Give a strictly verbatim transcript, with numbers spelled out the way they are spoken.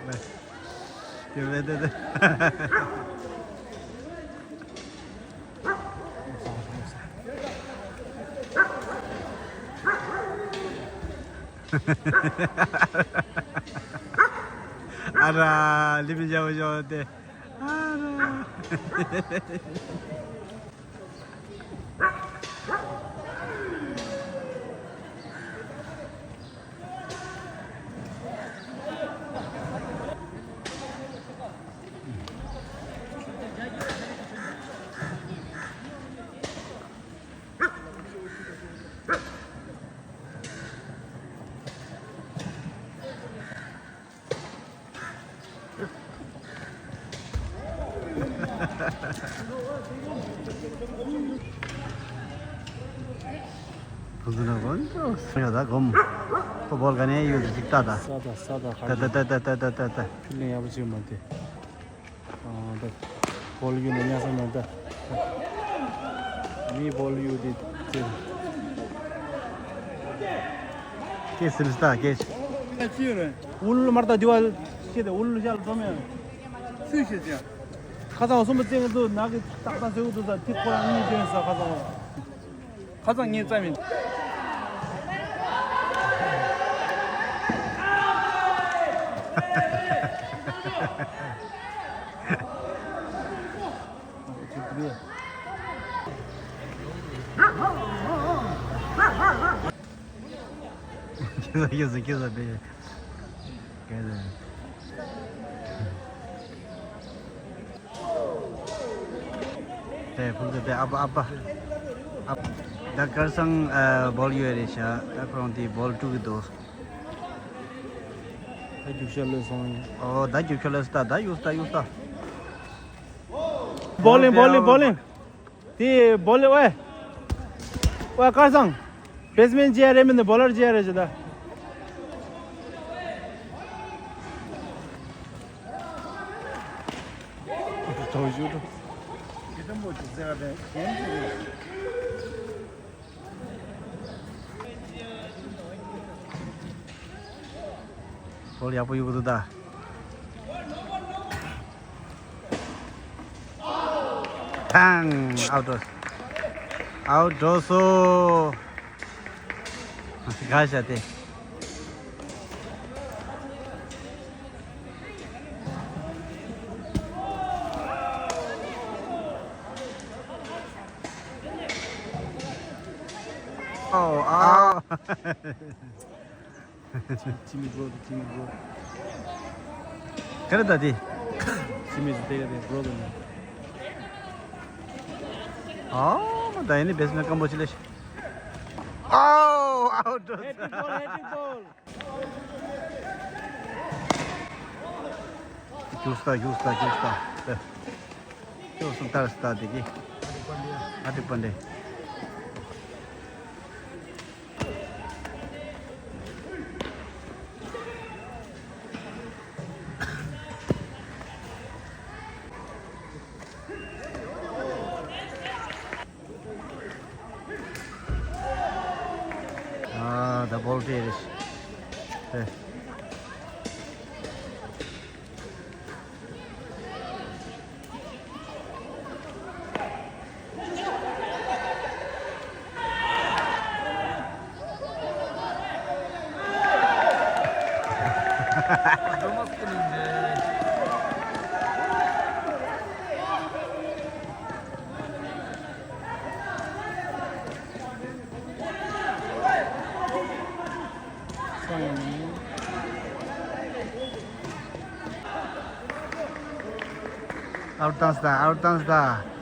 དེ་བས་དེ་དེ། ཨ་ར། ལི་མི་འཇའ་བ་ཞོ་དེ། ཨ་ར། ཕུ་ཟུ་ན་གོན་ཏོ་སུ་ཡོད་ད་གོམ། ཁོ་བོལ་ག་ནས་ཡོད་ཅིག་ལྟ་ད། ས་ད་ས་ད་ད་ད་ད་ད་ད་ད་ད། ཕི་ལིང་ཡག་པོ་ཅིག་མ་དེ། ཨ་ད། བོལ་ཡོད་ན་ཉ་ས་ན་ད། མི་བོལ་ཡོད་དེ་ཅེ། ཀེ་སིལ་སྟ་ཀེ། ཨུལ་མར་ད་དི་ཝལ་ཤེ་དེ་ཨུལ་ཤལ་ཏོ་མེ། སུས་ཤེ་ཅེ། ཁ་སང་སུམ་པ་ཅེ་ང་ཚོ་ནག་གི་ཏག་ཏག་ཟེར་གི་འདུག་ས་དེ་ཁོ་རང་གཉིས་བསྟན་ས་ཁ་སང་། ཁ་སང་ངའི་རྩ་མིན། ཁྱེད་ཚོ་ཁྱེད་ཚོ་ཁྱེད་ཚོ་དེ། ག་རེ། དེ་ཕུག་དེ་ཨ་པ་ཨ་པ། ཨ་པ། ད་ཁར་སང་ཨ་བོལ་ཡོད་རེད་ཤག་ད་ཁོ་རང་དེ་བོལ་དཀྲུག་གི་འདུག་ད་རྒྱུག་ཤར་ལོས་སོང་། ཨོ་ད་རྒྱུག་ཤར་ལོས་སྟ་ད་ཡུག་སྟ་ཡུག་སྟ། བོལ་ལིང་བོལ་ལིང་བོལ་ལིང་། དེ་བོ་ལེ་ཝེ། ཝེ་ཀར་སང་། བེས་མེན་ཇི་ཨར་ཨེམ་ནི་བོ་ལར་ཇི་ཨར་ཨེ་ཇི་ད། ཏོ་ཞུ་ཏོ། ཁྱེད་དམ་པོ་ཅིག་ཟེར་བ་དེ་གན་ཅིག་རེད། བོལ་ཡག་པོ་ཡོད་གི་འདུག་ད། ཐང་། ཨའུ་ཊི་འགྲོ། ཨའུ་ཊི་འགྲོ་སོང་། དགའ་བྱ་སྟེ། ཨའོ་ཨའོ། ཅི་མི་འགྲོ་འདུག་ཅི་མི་འགྲོ། ག་རེ་ད་དེ། ཅི་མི་ཟི་དེ་ག་དེ་འགྲོ་འདུག་ནི། ཨའོ་ད་ཡིན་ནི་བེས་མེན་སྐམ་པོ་ཅི་ལེ་ཤི། ཨའོ་ཨའོ་འགྲོ། ཧེ་ཊི་རིག་བོལ་ཧེ་ཊི་རིག་བོལ། རྒྱུགས་སྟ་རྒྱུགས་སྟ་རྒྱུགས་སྟ། ཁྱོད་སུ་ལྟར་སྟ་དེ་གི། ཨ་ཏི་པན་ཌེ། ཨ་ད་བོལ་ཏེ་རེད། ཨེ། ཨའུ་ཊི་བཏང་སྟ། ཨའུ་ཊི་བཏང་སྟ།